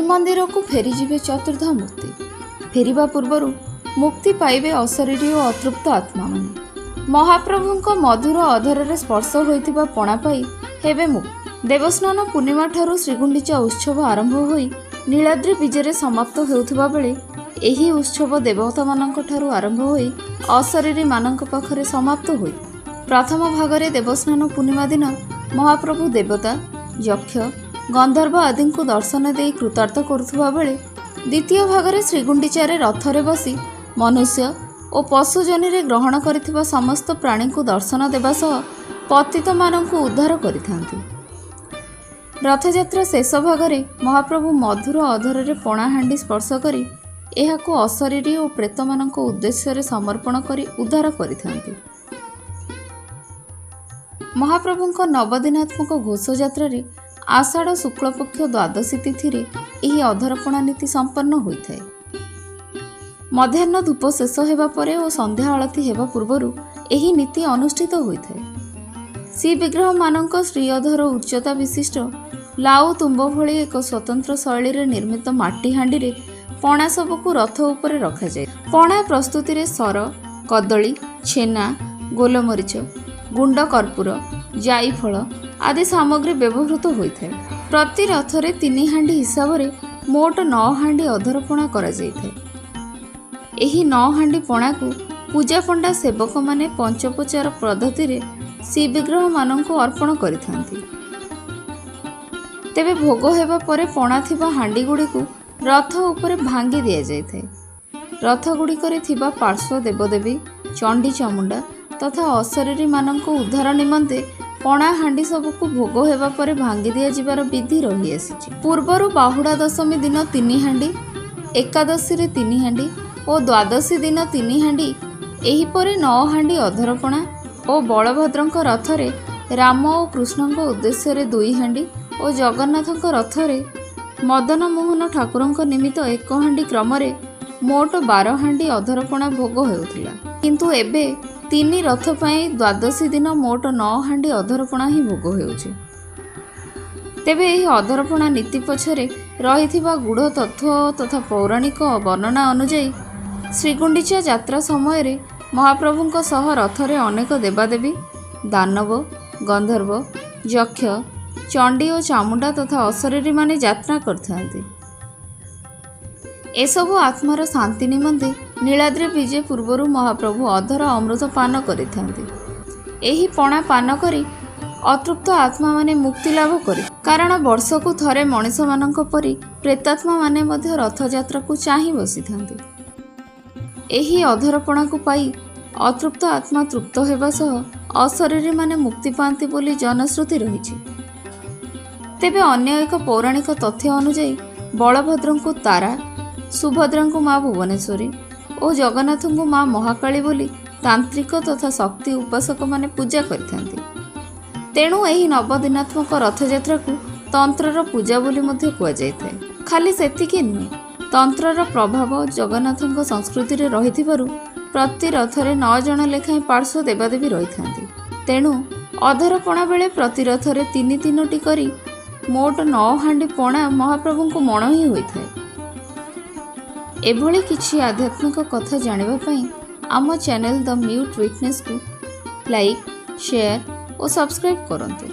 ଶ୍ରୀମନ୍ଦିରକୁ ଫେରିଯିବେ ଚତୁର୍ଦ୍ଧା ମୂର୍ତ୍ତି। ଫେରିବା ପୂର୍ବରୁ ମୁକ୍ତି ପାଇବେ ଅଶରୀରୀ ଓ ଅତୃପ୍ତ ଆତ୍ମାମାନେ। ମହାପ୍ରଭୁଙ୍କ ମଧୁର ଅଧରରେ ସ୍ପର୍ଶ ହୋଇଥିବା ପଣା ପାଇ ହେବେ ମୁକ୍ତ। ଦେବସ୍ନାନ ପୂର୍ଣ୍ଣିମାଠାରୁ ଶ୍ରୀଗୁଣ୍ଡିଚା ଉତ୍ସବ ଆରମ୍ଭ ହୋଇ ନୀଳାଦ୍ରି ବିଜେରେ ସମାପ୍ତ ହେଉଥିବା ବେଳେ ଏହି ଉତ୍ସବ ଦେବତାମାନଙ୍କଠାରୁ ଆରମ୍ଭ ହୋଇ ଅଶରୀରୀମାନଙ୍କ ପାଖରେ ସମାପ୍ତ ହୋଇ, ପ୍ରଥମ ଭାଗରେ ଦେବସ୍ନାନ ପୂର୍ଣ୍ଣିମା ଦିନ ମହାପ୍ରଭୁ ଦେବତା, ଯକ୍ଷ, ଗନ୍ଧର୍ବ ଆଦିଙ୍କୁ ଦର୍ଶନ ଦେଇ କୃତାର୍ଥ କରୁଥିବା ବେଳେ ଦ୍ୱିତୀୟ ଭାଗରେ ଶ୍ରୀଗୁଣ୍ଡିଚାରେ ରଥରେ ବସି ମନୁଷ୍ୟ ଓ ପଶୁଜନିରେ ଗ୍ରହଣ କରିଥିବା ସମସ୍ତ ପ୍ରାଣୀଙ୍କୁ ଦର୍ଶନ ଦେବା ସହ ପତିତମାନଙ୍କୁ ଉଦ୍ଧାର କରିଥାନ୍ତି। ରଥଯାତ୍ରା ଶେଷ ଭାଗରେ ମହାପ୍ରଭୁ ମଧୁର ଅଧରରେ ପଣାହାଣ୍ଡି ସ୍ପର୍ଶ କରି ଏହାକୁ ଅଶରୀରୀ ଓ ପ୍ରେତମାନଙ୍କ ଉଦ୍ଦେଶ୍ୟରେ ସମର୍ପଣ କରି ଉଦ୍ଧାର କରିଥାନ୍ତି। ମହାପ୍ରଭୁଙ୍କ ନବଦିନାତ୍ମକ ଘୋଷଯାତ୍ରାରେ ଆଷାଢ଼ ଶୁକ୍ଳପକ୍ଷ ଦ୍ୱାଦଶୀ ତିଥିରେ ଏହି ଅଧରପଣା ନୀତି ସମ୍ପନ୍ନ ହୋଇଥାଏ। ମଧ୍ୟାହ୍ନ ଧୂପ ଶେଷ ହେବା ପରେ ଓ ସନ୍ଧ୍ୟା ଆଳତୀ ହେବା ପୂର୍ବରୁ ଏହି ନୀତି ଅନୁଷ୍ଠିତ ହୋଇଥାଏ। ଶ୍ରୀବିଗ୍ରହମାନଙ୍କ ଶ୍ରୀଅଧର ଉଚ୍ଚତା ବିଶିଷ୍ଟ ଲାଉ ତୁମ୍ବ ଭଳି ଏକ ସ୍ୱତନ୍ତ୍ର ଶୈଳୀରେ ନିର୍ମିତ ମାଟି ହାଣ୍ଡିରେ ପଣା ସବୁକୁ ରଥ ଉପରେ ରଖାଯାଏ। ପଣା ପ୍ରସ୍ତୁତିରେ ସର, କଦଳୀ, ଛେନା, ଗୋଲମରିଚ ଗୁଣ୍ଡ, କର୍ପୂର, ଜାଇଫଳ ଆଦି ସାମଗ୍ରୀ ବ୍ୟବହୃତ ହୋଇଥାଏ। ପ୍ରତି ରଥରେ ତିନି ହାଣ୍ଡି ହିସାବରେ ମୋଟ ନଅ ହାଣ୍ଡି ଅଧରପଣା କରାଯାଇଥାଏ। ଏହି ନଅ ହାଣ୍ଡି ପଣାକୁ ପୂଜାପଣ୍ଡା ସେବକମାନେ ପଞ୍ଚୋପଚାର ପଦ୍ଧତିରେ ଶ୍ରୀବିଗ୍ରହମାନଙ୍କୁ ଅର୍ପଣ କରିଥାନ୍ତି। ତେବେ ଭୋଗ ହେବା ପରେ ପଣା ଥିବା ହାଣ୍ଡିଗୁଡ଼ିକୁ ରଥ ଉପରେ ଭାଙ୍ଗି ଦିଆଯାଇଥାଏ। ରଥଗୁଡ଼ିକରେ ଥିବା ପାର୍ଶ୍ୱ ଦେବଦେବୀ, ଚଣ୍ଡୀ ଚାମୁଣ୍ଡା ତଥା ଅଶରୀରୀମାନଙ୍କ ଉଦ୍ଧାର ନିମନ୍ତେ ପଣା ହାଣ୍ଡି ସବୁକୁ ଭୋଗ ହେବା ପରେ ଭାଙ୍ଗି ଦିଆଯିବାର ବିଧି ରହିଆସିଛି। ପୂର୍ବରୁ ବାହୁଡ଼ା ଦଶମୀ ଦିନ ତିନି ହାଣ୍ଡି, ଏକାଦଶୀରେ ତିନି ହାଣ୍ଡି ଓ ଦ୍ୱାଦଶୀ ଦିନ ତିନି ହାଣ୍ଡି, ଏହିପରି ନଅ ହାଣ୍ଡି ଅଧରପଣା ଓ ବଳଭଦ୍ରଙ୍କ ରଥରେ ରାମ ଓ କୃଷ୍ଣଙ୍କ ଉଦ୍ଦେଶ୍ୟରେ ଦୁଇ ହାଣ୍ଡି ଓ ଜଗନ୍ନାଥଙ୍କ ରଥରେ ମଦନମୋହନ ଠାକୁରଙ୍କ ନିମିତ୍ତ ଏକ ହାଣ୍ଡି କ୍ରମରେ ମୋଟ 12 ହାଣ୍ଡି ଅଧରପଣା ଭୋଗ ହେଉଥିଲା। କିନ୍ତୁ ଏବେ ତିନି ରଥ ପାଇଁ ଦ୍ୱାଦଶୀ ଦିନ ମୋଟ ନଅ ହାଣ୍ଡି ଅଧରପଣା ହିଁ ଭୋଗ ହେଉଛି। ତେବେ ଏହି ଅଧରପଣା ନୀତି ପଛରେ ରହିଥିବା ଗୂଢ଼ ତତ୍ତ୍ୱ ତଥା ପୌରାଣିକ ବର୍ଣ୍ଣନା ଅନୁଯାୟୀ, ଶ୍ରୀଗୁଣ୍ଡିଚା ଯାତ୍ରା ସମୟରେ ମହାପ୍ରଭୁଙ୍କ ସହ ରଥରେ ଅନେକ ଦେବାଦେବୀ, ଦାନବ, ଗନ୍ଧର୍ବ, ଯକ୍ଷ, ଚଣ୍ଡୀ ଓ ଚାମୁଣ୍ଡା ତଥା ଅଶରୀରୀମାନେ ଯାତ୍ରା କରିଥାନ୍ତି। ଏସବୁ ଆତ୍ମାର ଶାନ୍ତି ନିମନ୍ତେ ନୀଳାଦ୍ରି ବିଜେ ପୂର୍ବରୁ ମହାପ୍ରଭୁ ଅଧର ଅମୃତ ପାନ କରିଥାନ୍ତି। ଏହି ପଣା ପାନ କରି ଅତୃପ୍ତ ଆତ୍ମାମାନେ ମୁକ୍ତି ଲାଭ କରି, କାରଣ ବର୍ଷକୁ ଥରେ ମଣିଷମାନଙ୍କ ପରି ପ୍ରେତାତ୍ମାମାନେ ମଧ୍ୟ ରଥଯାତ୍ରାକୁ ଚାହିଁ ବସିଥାନ୍ତି। ଏହି ଅଧରପଣାକୁ ପାଇ ଅତୃପ୍ତ ଆତ୍ମା ତୃପ୍ତ ହେବା ସହ ଅଶରୀରୀମାନେ ମୁକ୍ତି ପାଆନ୍ତି ବୋଲି ଜନଶ୍ରୁତି ରହିଛି। ତେବେ ଅନ୍ୟ ଏକ ପୌରାଣିକ ତଥ୍ୟ ଅନୁଯାୟୀ, ବଳଭଦ୍ରଙ୍କୁ ତାରା, ସୁଭଦ୍ରାଙ୍କୁ ମା ଭୁବନେଶ୍ୱରୀ ଓ ଜଗନ୍ନାଥଙ୍କୁ ମା ମହାକାଳୀ ବୋଲି ତାନ୍ତ୍ରିକ ତଥା ଶକ୍ତି ଉପାସକମାନେ ପୂଜା କରିଥାନ୍ତି। ତେଣୁ ଏହି ନବଦିନାତ୍ମକ ରଥଯାତ୍ରାକୁ ତନ୍ତ୍ରର ପୂଜା ବୋଲି ମଧ୍ୟ କୁହାଯାଇଥାଏ। ଖାଲି ସେତିକି ନୁହେଁ, ତନ୍ତ୍ରର ପ୍ରଭାବ ଜଗନ୍ନାଥଙ୍କ ସଂସ୍କୃତିରେ ରହିଥିବାରୁ ପ୍ରତି ରଥରେ ନଅ ଜଣ ଲେଖାଏଁ ପାର୍ଶ୍ୱ ଦେବାଦେବୀ ରହିଥାନ୍ତି। ତେଣୁ ଅଧରପଣା ବେଳେ ପ୍ରତି ରଥରେ ତିନି ତିନୋଟି କରି ମୋଟ ନଅ ହାଣ୍ଡି ପଣା ମହାପ୍ରଭୁଙ୍କୁ ମଣୋହି ହୋଇଥାଏ। ଏଭଳି କିଛି ଆଧ୍ୟାତ୍ମିକ କଥା ଜାଣିବା ପାଇଁ ଆମ ଚ୍ୟାନେଲ୍ ଦ ମ୍ୟୁଟ୍ ୱିଟନେସ୍କୁ ଲାଇକ୍, ସେୟାର ଓ ସବସ୍କ୍ରାଇବ୍ କରନ୍ତୁ।